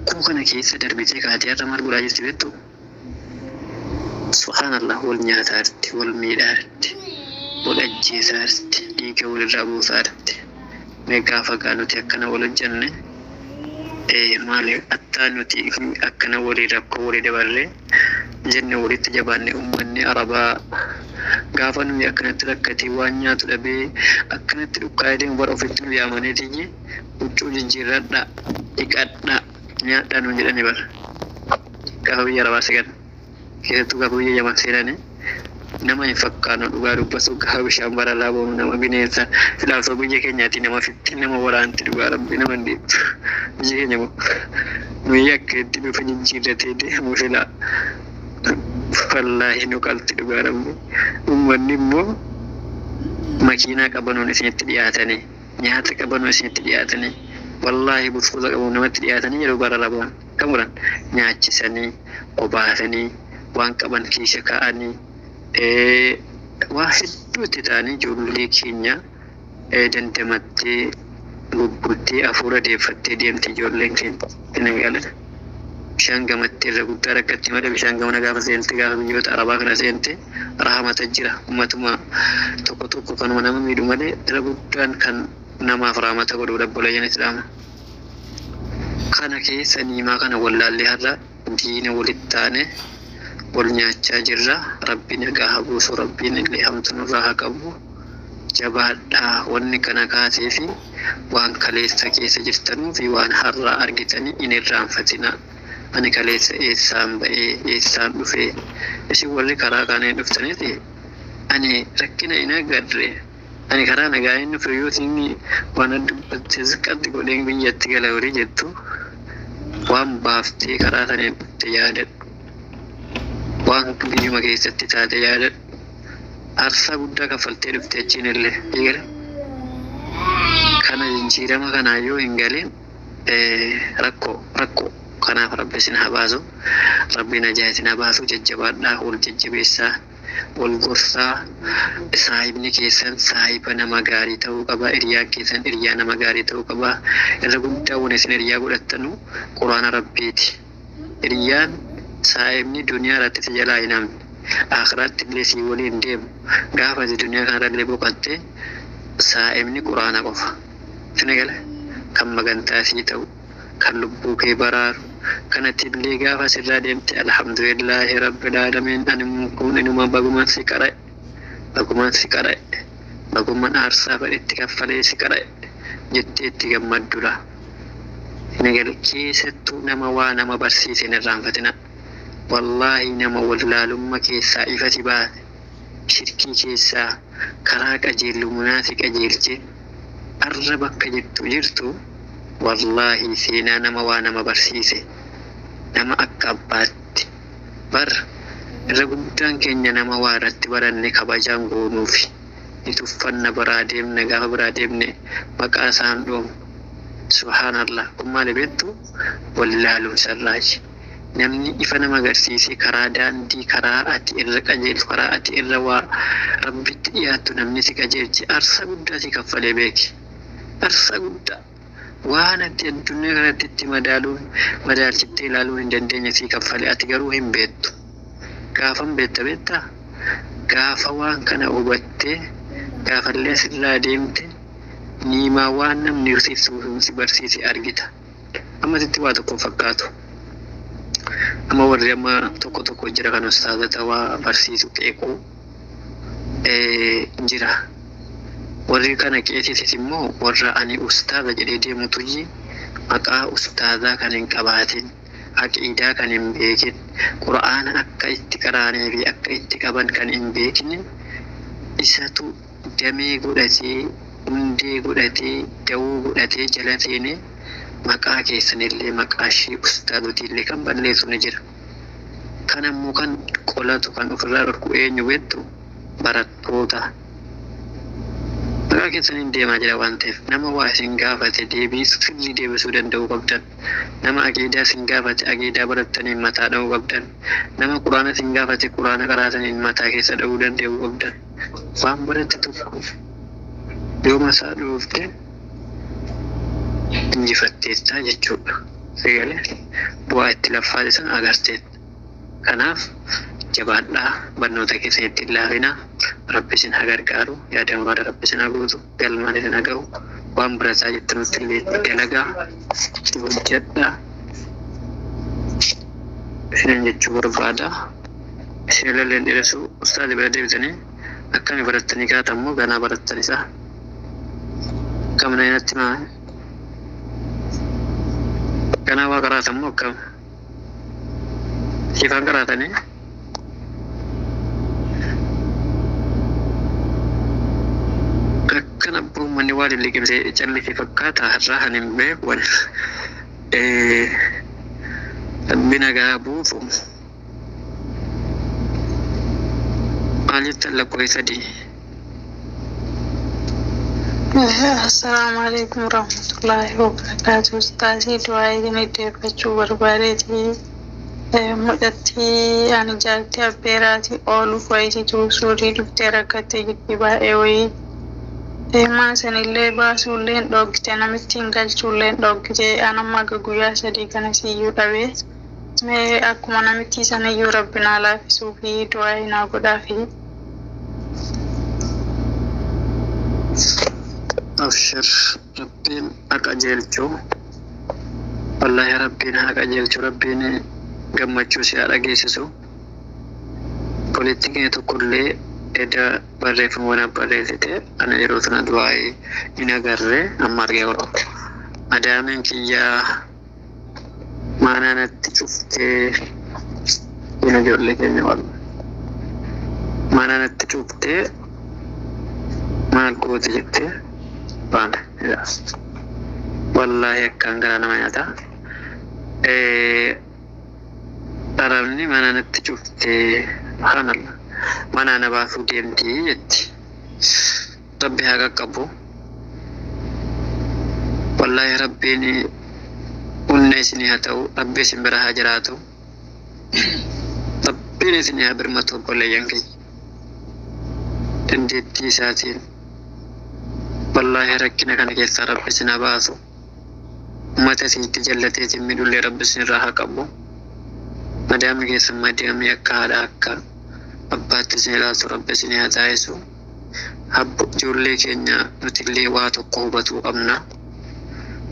Rakkoo kana keessa darbitee kaatee har'a maal godhaa jirti beektu? Subhaanallah, wal nyaataa jirti, wal miidhaa jirti, wal ajjeesaa jirti, dhiiga walirraa buusaa jirti. Mee gaafa gaa nuti akkana wal hojjenne, maali attaa nuti akkana walii rakkoo walii dabarree jenne walitti jabaanne? Uummanni Arabaa gaafa nuyi akkanatti rakkatee waan nyaatu dhabee akkanatti dhukkaa'ee deemu bara ofitti nu yaamaniitiyyi huccuu jijjiirradhaa, dhiqadhaa, nyaadhaa nuun jedhani bara. Gaafa biyya Arabaa seegan, keessattuu gaafa biyya Yaman seenanii, nama hin fakkaannu. Dhugaa dubbatu, gaafa bishaan baralaa boonu nama bineensa silaasoo biyya keenyaatti nama fitti, nama waraanti. Dhugaa Rabbi, nama hin deemtu biyya keenya moo nuyi akka itti bifa jijjiirratee deemu silaa wallaahi nu qalti. Dhugaa Rabbi, uummanni immoo makiinaa qabanuun isinitti dhiyaatanii, nyaata qabanuun isinitti dhiyaatanii, wallaahi buskuuta qabuun namatti dhiyaatanii yeroo bara rabaan kan godhan nyaachisanii, obaasanii, waan qaban kiisha kaa'anii, waa hedduu itti ta'anii, ijoollee keenya dandamattee gugguuttee hafuura deeffattee deemti ijoolleen keenya. Senegaal bishaan gamatti irra guddaa rakkatti malee bishaan gamana gaafa seente, gaafa biyyoota Arabaa kana seente, rahamata jira. Ummatuma tokko tokko kanuma nama miidhu malee irra guddaan kan namaaf rahamata godhudha, obboleeyyan Islaama. Kana keessa niimaa kana wallaallee har'a diina walitti taane wal nyaachaa jirra. Rabbi nagaa haa buusu, Rabbiin illee hamtu nurraa haa qabu. Jabaadhaa. Wanni kana kaasee fi waan kaleessa keessa jirtanuu fi waan har'aa argitanii hin irraanfatinaa. Ani kaleessa eessaan ba'ee, eessaan dhufee? Isin warri karaa kaaneen dhuftaniiti ani rakkina hin agarre. Ani karaa nagaa hin dhufe. Yoo isin waan dubbatte qaddi godheen biyyatti gala horii jettu, waan baaftee karaa saniin dhufte yaadadhu. Waan biyyuma keessatti taate yaadadhu. Aarsaa guddaa kaffaltee dhufte achiin illee eegale. Kana jijjiirama kanaa yoo hin galin rakkoo, rakkoo. Kanaaf Rabbi isin haa baasu. Rabbi najaa isin haa baasu. Jajjabaadhaa, wal jajjabeessaa, wal gorsaa. Saahibni keessan saahiba nama gaarii ta'uu qaba. Hiriyaan keessan hiriyaa nama gaarii ta'uu qaba. Irra guddaa waan isin hiriyaa godhattanu Quraana Rabbiiti. Hiriyaan, saahibni duniyaa irratti si jalaa hin hamne, akhiraatti illee si waliin deemu, gaafa ati duniyaa kanarra illee boqotte, saahibni Quraana qofa. Isin gala kan magantaa sii ta'u, kan lubbuu kee baraaru, kanatti illee gaafa sirraa deemte, alhamdulillaahi rabbil aalamiin, ani kun inuma bagumaan si qara'e, bagumaan si qara'e, bagumaan aarsaa fedhetti kaffalee si qara'e jettee itti gammaddudha. Isin gala, keessattuu nama waa nama barsiise hin irraanfatina. Wallaahi, nama wallaalummaa keessaa ifa si baase, shirkii keessaa karaa qajeelummaa si qajeelche, arra bakka jettu jirtu, wallaahi seenaa nama waa nama barsiise, nama akka abbaatti bar. Irra guddaan keenya nama waa irratti baranne kabajaan goonuufi ni tuffanna. Biraa deemne, gaafa biraa deemne maqaa isaan dhoomnu. Subhaanallah, kun maali beektu? Wallaalumsa irraayi. Namni ifa nama agarsiise, karaa daandii, karaa ati irra qajeeltu, karaa ati irra waa Rabbitti dhiyaattu namni si qajeelche, aarsaa guddaa si kaffalee beeki. Aarsaa guddaa waan ati addunyaa kanatti itti madaaluun madaalchittee ilaaluu hin dandeenye si kaffale. Ati garuu hin beektu. Gaafan beekta beektaa? Gaafa waan kana hubattee, gaafallee asirraa deemte, niimaa waan namni si barsiise argita. Amma sitti waa tokko hin fakkaatu. Amma warri amma tokko tokko jira kan ustaazota waa barsiisu qeequu jira. Warri kana qeesisis immoo warra ani ustaaza jedhee deemutu maqaa ustaazaa kan hin qabaatin, aqiidaa kan hin beekin, Qura'aana akka itti qaraanii fi akka itti qaban kan hin beekne, isatu damee godhatee, hundee godhatee, dawoo godhatee jala seenee maqaa keessanillee, maqaa ishee ustaazotiillee kan balleessu ni jira. Kan ammoo kan qolatu, kan ofirraa dhorku eenyu beektu? Barattoota. Maqaa keessaniin deemaa jira waan ta'eef, nama waa isin gaafate deebii sirrii deebisuu danda'uu qabdan. Nama aqiidaa isin gaafate aqiidaa barattaniin mataa dha'uu qabdan. Nama Quraana isin gaafate Quraana qaraataniin mataa keessa dha'uu danda'uu qabdan. Waan baratte tokko yoo masaa dhoofte injifatteettaa jechuudha. Sagalee. Bu'aa itti laffaate sana agarteet. Kanaaf jabaadhaa, barnoota keessanitti hin laafinaa. Rabbi isin haa gargaaru, yaada muraada Rabbi isin haa guutu, galmaan isin haa ga'u. Waan barataa jirtanutti illee itti dalagaa, itti hojjedhaa. Isinin jechuu barbaada. Isin illee hin dheeressu. Ustaazi bira deebitanii akkami barattanii kaatan moo ganaa barattan isaa? Akkam na natti himaa? Ganaa waa qaraatan moo akkam? Siifaan qaraatanii? Akkan abbaa uummanni waa lilliqimsee callise fakkaata har'aa kan hin beeku ani. Rabbi nagaa buusu. Maal jettan lakkoofsa sadii? Assalaamu alaikum warahmatullaahi wabarakaatu. Ustaazii, du'aa isin deeffachuu barbaadeeti. Mucattii ani jaartii abbeeraati ooluuf wayititu suurii dhuftee rakkattee jirti baay'ee wayii. Mana sanillee baasuullee hin dhoogite, namitti hin galchuullee hin dhoogite. An amma aga guyyaa 3 kana siyyuu dhabee. Mee akkuma namittii saniyyuu Rabbi naa laaffisuu fi du'aa naa godhaafi. Abshir, Rabbiin haa qajeelchu. Wallaahi Rabbiin haa qajeelchu. Rabbiin gammachuu si haa dhageessisu. Obboleettiin keenya tokkollee eda barreeffama wanaaf barreessite, ana yeroo sana du'aa'ee hin agarre, amma argee godhu. Madaamiin kiyyaa maanaa natti cuftee hin ijoollee keenya wal maanaa natti cuftee maal goote jettee baana. Wallaahi akkaan garaa nama nyaata. Arabni mana natti cuftee, subhaanallah, mana na baasuu deemti jetti. Rabbi haa qaqqabu. Wallaahi Rabbiin humna isinii haa ta'u. Rabbi isin bira haa jiraatu. Rabbiin isinii haa birmatu, obboleeyyan keenya. Dandeettii isaatiin wallaahi rakkina kana keessaa Rabbi isin haa baasu. Uummata isinitti jallatee isin miidhullee Rabbi isinirraa haa qabu. Madaamni keessan madaamni akka haadha akka abbaatti isin ilaaltu Rabbi isinii haa taasisu. Habbo ijoollee keenya, nuti illee waa tokko hubatuu qabna.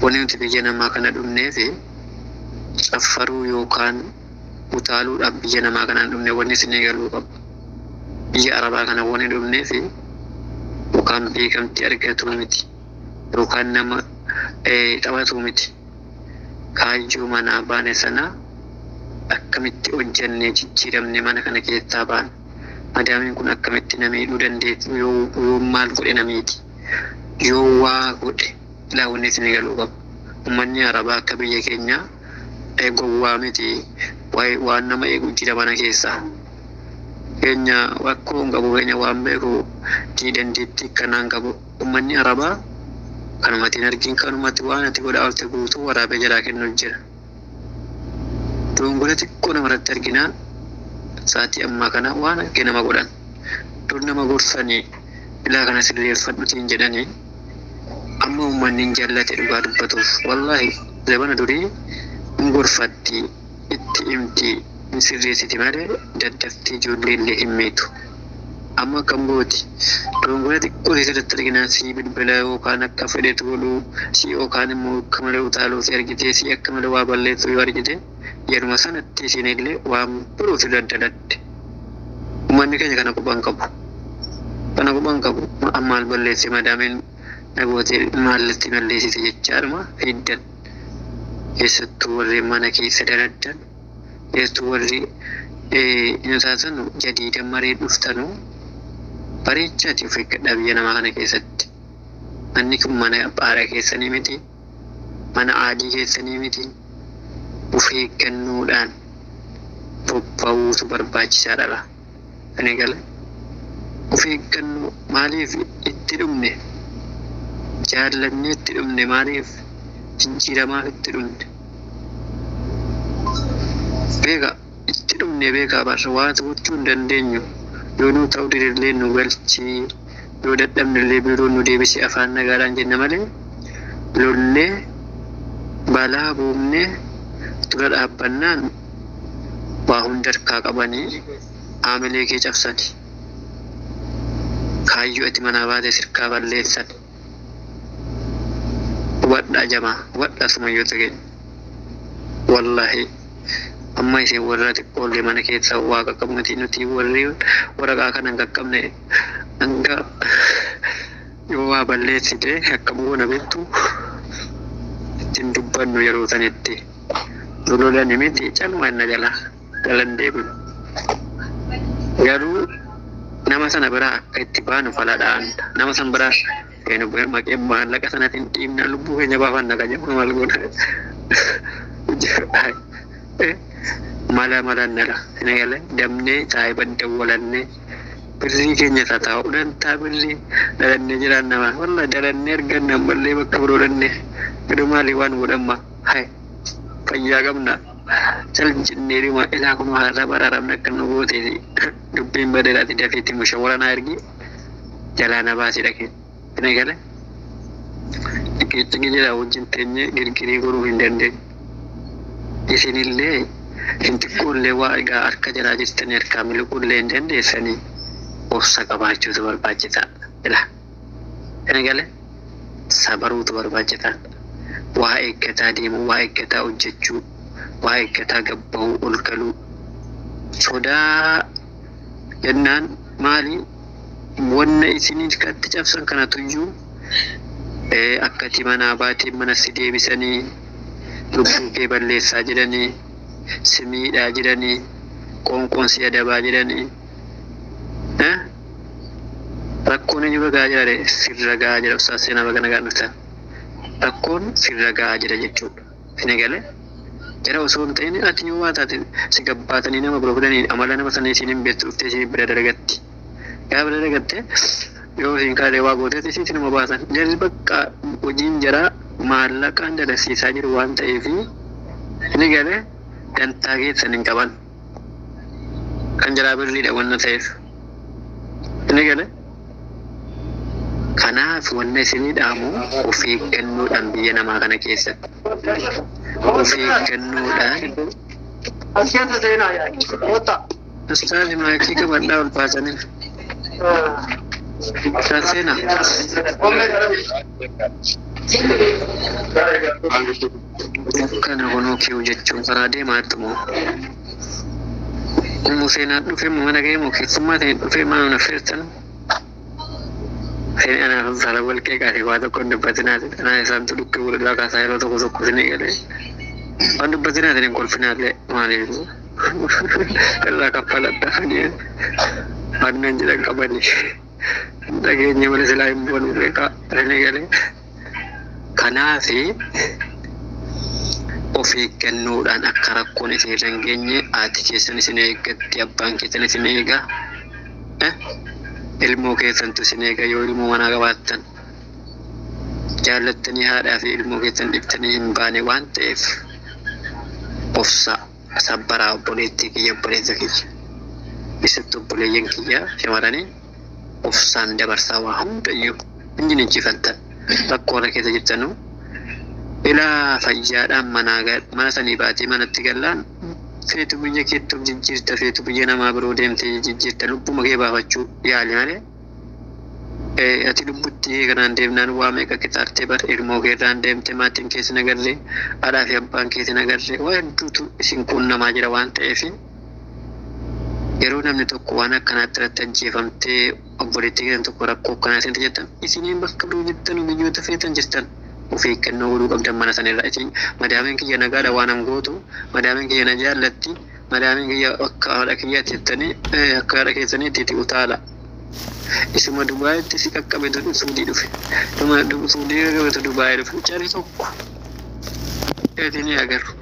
Wanni nuti biyya namaa kana dhufneefi caffaruu yookaan utaaluudhaaf biyya namaa kana hin dhufne, wanni isinii galuu qabu. Biyya Arabaa kana wanni dhufneefi yookaan beekamtii argatuu miti yookaan nama taphatuu miti. Kaayyoo manaa baane sana akkamitti hojjannee jijjiiramne mana kana keessaa baana. Madaamiin kun akkamitti na miidhuu dandeessu, yoo maal godhe na miiti? Yoo waa godhe ilaa wanni isinii galuu qabu. Uummanni Arabaa akka biyya keenyaa gowwaa miti, waan nama eegu jira mana keessaa. Keenya rakkoo hin qabu, keenya waan beeku dandeettii akkanaa hin qabu. Uummanni Arabaa kanumatti hin argin, kanumatti waan ati godhaa oolte guutuu waraabee jalaa kennuuf jira. Dogongora xiqqoo namarratti arginaan sa'aatii ammaa kana waan arge nama godhan. Dur nama gorsanii ilaa kana sirreeffadhutiin jedhanii, amma uummanni hin jallate dhugaa dubbatuuf. Wallaahi zabana durii hin gorfatti, itti himti, hin sirreessiti malee daddaftee ijoollee illee hin miitu. Amma akkam gooti? Dogongora xiqqoo sirriitti arginaan sii bilbila yookaan akka fedhetu godhuu si, yookaan immoo akka malee utaaluu si argite, si akka malee waa balleessuu yoo argite, yeruma sanatti isin illee waan biroo si daddalatte. Uummanni keenya kana quban qabu. Kana quban qabu. Maal balleesse madaamiin na gootee, maallatti balleessite jechaadhuma hiddan. Keessattuu warri mana keessa daladdan, keessattuu warri hin taatanu jadiida maree dhuftanuu bareechaati of eeggadhaa biyya namaa kana keessatti. Manni kun mana haadha keessanii miti. Mana aadii keessanii miti. Of eeggannoodhaan bobba'uutu barbaachisaadha. Kan eegale of eeggannoo maaliif itti dhumne? Jaallannee itti dhumne, maaliif jijjiiramaaf itti dhumne? Beeka itti dhumne, beekaa barra waan gochuu hin dandeenyu. Yoo nuu ta'uu didillee nu galchii, yoo dadhabnillee biiroo nu deebisee afaan nagaadhaan jenna malee lollee balaa buufnee Dura dhaabbannaan waa hunda harkaa qabanii haamilee kee cabsani. Kaayyoo ati manaa baate sirkaa balleessan. Hubadhaa jamaa, hubadhaa sumayyoota keenya. Wallaahi amma isin warra xiqqoollee mana keessa waa qaqqabnuti, nuti warri waraqaa kana hin qaqqabne hanga yoo waa balleessite akkam goona beektu? Ittiin dubbannu yeroo sanitti lololani miti, caluma inna jala jalan deebinu. Garuu nama sana biraa akka itti baanu faladhaan nama sana biraa maqee maallaqa sanatiin dhiibna, lubbuu keenya baafanna ka jedhu maal goona? Mala malannala nagale damnee saahiba dawwalannee birrii keenya tataa'u dantaa birrii dhalannee jiraannama walla dalannee arganna ammallee bakka biroo dhannee garuu maali waan godhamma? Hay, fayyaa qabna, cal jennee dhuma ilaa kun har'a baraaramne akka nu gooteeti dubbiin badeedhaati. Dafiitti mushawwara naa ergi, jalaa na baasii dhaqee nagale ciqii jedha wajjin teenyee girgirii godhuu hin dandeenyu. Isinillee hin xiqqoollee waa egaa harka jalaa jirtanii harkaa miliquullee hin dandeessanii, obsa qabaachuutu barbaachisaadha. Ila kana gale sabaruutu barbaachisaadha. Waa eeggataa deemuu, waa eeggataa hojjechuu, waa eeggataa gabbahuu, ol galuu. Sodaa jennaan maali? Wanna isin harkatti cabsan kanatuyyuu akkati manaa baatee mana si deebisanii lubbuu kee balleessaa jedhanii, si miidhaa jedhanii, qoonqoon si adabaa jedhanii. Rakkoon eenyurra gahaa jira ree? Sirra gahaa jira. Ustaas seenaa baga nagaan dhuftan. Rakkoon sirra gahaa jira jechuudha. Isin galee jara osoo hin ta'in ati yoo waa taate si gabbaatanii nama biroo fidanii amala nama sanii isiin hin beektu, dhuftee isin bira dalagatti. Gaafa bira dalagatte yoo isin kaatee waa gooteet isin nama baasan. Jarri bakka hojiin jaraa maallaqaan dalagsiisaa jiru waan ta'eef inni galee dantaa keessan hin qaban. Kan jaraa birriidha wanna ta'eef. Inni galee kanaaf wanna isinii dhaamu, of eeggannoodhaan biyya namaa kana keessatti of eeggannoodhaan. As keessa seenaa yaa. Kottaa. Ustaazi maayikii qabadhaa ol baasanii. Ustaaz seenaa. Kana kunoo kiyyuu jechuun karaa deemaatti moo? Ummu seenaa dhufee moo mana ga'ee moo keessummaa ta'e dhufee maa na feertan? Seenaa anaaf saala wal qeeqaati, waa tokko hin dubbatinaati. Anaa isaantu dhukkee walirraa kaasaa yeroo tokko tokko isinii galee. Waan dubbatinaati hin kolfinaallee maaliif? Irraa kaffaladha. Waan nan jedhan qabani. Dhageenya malee silaa hin boonu beekaa isinii galee. Kanaafi of eeggannoodhaan akka rakkoon isin irra hin geenye, haati keessan isin eeggatti, abbaan keessan isin eega, ilmoo keessantu isin eega yoo ilmoo manaa qabaattan. Jaallattanii haadhaa fi ilmoo keessan dhiiftanii hin baane waan ta'eef obsa sabbaraa, obboleettii kiyya, obboleessa kiyya. Isatti obboleeyyan kiyya shamarranii obsaan dabarsaa, waa hundayyuu hin injifattan. Rakkoo irra keessa jirtanuu ilaa fayyaadhaan manaa mana sanii baatee manatti gallaan feetu biyya keetti of jijjiirta, feetu biyya namaa biroo deemtee jijjiirta, lubbuma kee baafachuu yaali malee. Ati lubbutti kanaan deemnaan waa meeqa qixaartee bar, ilmoo keerraan deemte, maatiin keessa nagarree, haadhaa fi abbaan keessa nagarree, waa hedduutu isin quunnamaa jira waan ta'eef yeroo namni tokko waan akkanaatti irratti ajjeefamtee, obboleettii keessan tokko rakkoo akkanaa isinitti jettan, isiniin bakka biroo jirtan, biyyoota feetan jirtan, of eeggannoo godhuu qabdan mana sanirra. Isin madaamiin kiyya nagaadha, waan an gootu, madaamiin kiyya na jaallatti, madaamiin kiyya akka haadha kiyyaatti jettanii akka haadha keessaniitti itti utaala. Isuma Dubaayitti si qaqqabetu Suudii dhufe. Isuma Suudii qaqqabetu Dubaayii dhufe. Jarri tokko ni agarru.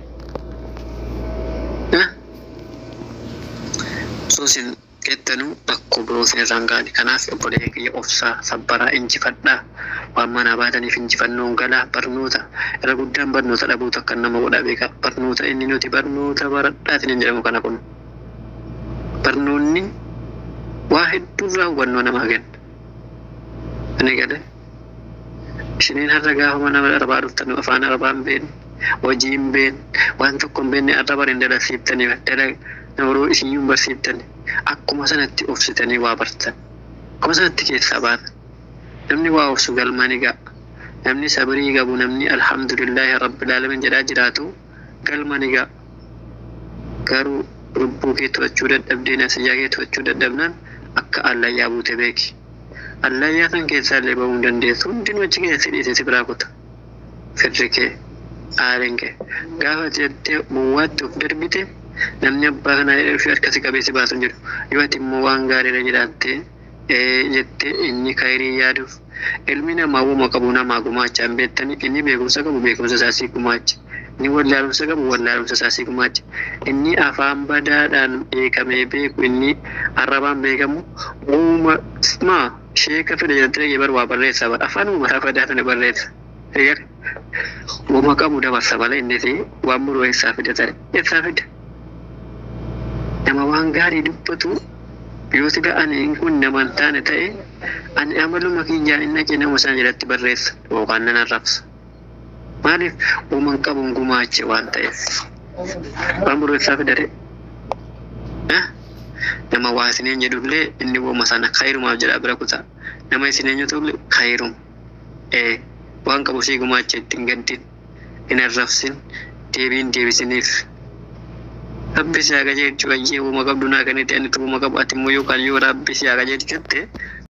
Osoo isin jettanuu rakkoo biroo isin irraan ga'ani. Kanaaf obboleeyyan kiyya, obsaa sabbaraa, injifadhaa. Waan manaa baataniif injifannoon galaa. Barnoota irra guddaan barnoota dhabuutu akka nama godha beekaa. Barnoota inni nuti barnoota baradhaatiin hin jedhamu kana kun. Barnoonni waa hedduurraa hubannoo namaa kenna. Inni galee isiniin har'a gaafa mana arabaa dhuftan afaan arabaa hin beekne. Hojii hin beekne, waan tokko hin beekne arraba hin dalasiiftanii dalaga namroo isiyyuu hin barsiiftani. Akkuma sanatti obsitanii waa bartan. Akkuma sanatti keessaa baatan. Namni waa obsu galma ni ga'a. Namni sabrii qabu, namni alhamdulillahi rabbil alamin jedhaa jiraatu galma ni ga'a. Garuu lubbuu kee to'achuu dadhabdee nafsiyyaa kee to'achuu dadhabnaan akka allayyaa buute beeki. Allayyaa san keessaa illee bahuu hin dandeessu. Hundinuu achi keessa si dhiise si biraa kuta. Firri kee, aariin kee. Gaafa jettee bowwaatti of darbite namni abbaa kanaa jedhee ofii harka si qabee si baasu hin jiru. Yoo ati immoo waan gaariirra jiraattee jettee inni kayrii yaaduuf ilmi namaa uuma qabu namaa gumaacha hin beektani. Inni beekumsa qabu beekumsa isaa sii gumaacha. Inni wallaalumsa qabu wallaalumsa isaa sii gumaacha. Inni afaan badaadhaan beekamee beeku inni arrabaan beekamu uuma maa sheeka fedha jedhamtee dhagee bar waa barreessa bar afaan uumataa badaa sana barreessa. Eeyyee uuma qabu dabarsa malee innis waan muruu eessaa fida tare eessaa fida. Nama waan gaarii dubbatu yoo sila ani kun nama hin taane ta'e ani amaluma kiyyaan inni dhaqee nama sana jalatti barreessa yookaan nan arrabsa. Maaliif uuman qabuun gumaache waan ta'eef. Waan biroo eessaa fida ree? Nama waa isiniin jedhullee inni uuma sana kayrumaaf jedhaa bira kutaa. Nama isiniin jedhullee kayruma. Waan qabu sii gumaache ittiin gaddin. Hin arrabsin. Deebiin deebisiniif. Rabbi si haa qajeelchu ayyee uuma qabdu naa kennite ani uuma qabu ati immoo yookaan yoo rabbi si haa qajeelchu jette